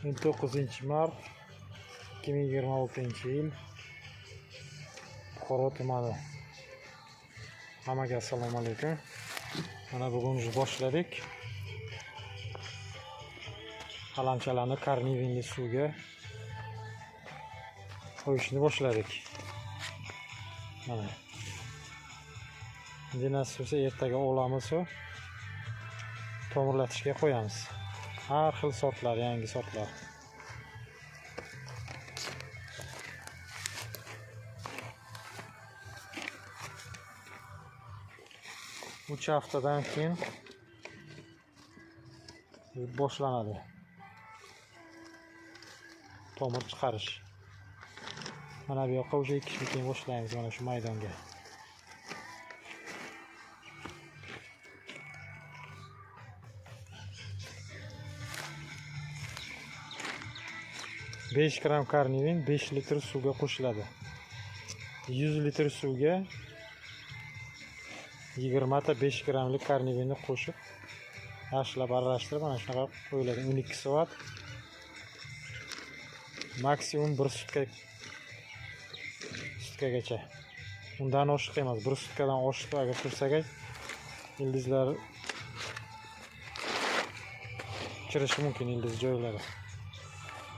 19 mart 2026 yil Buxoro tumani. Hammaga assalomu alaykum. Mana bugun boshladik. Qalamchalarni karnivinli suvga qo'yishni boshladik. Mana. Endi nasib bo'lsa ertaga olamiz u. Tomirlatishga qo'yamiz. Har xil sortlar, yangi sortlar. Uch haftadan keyin boshlanadi tomir chiqarish. Mana bu yoqqa o'sha ekishni keyin boshlaymiz mana shu maydonga. 5 gram karnivin 5 litr suvga qo'shiladi. 100 litr suvga 20 ta 5 gramlik karnivinni qo'shib, yaxshilab aralashtirib, mana shunaqa qo'yiladi. 12 soat maksimum 1 sutkagacha. Undan oshiq emas, 1 sutkadan oshiq agar tursak, ildizlar chirishi mumkin, ildiz joylari.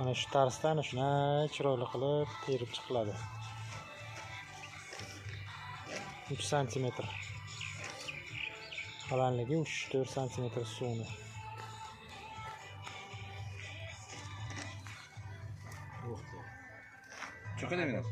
Mana shu tarzda ana shunday chiroyli qilib terib chiqiladi. 3 santimetr balandligi, 3-4 santimetr suvni. Çok önemli.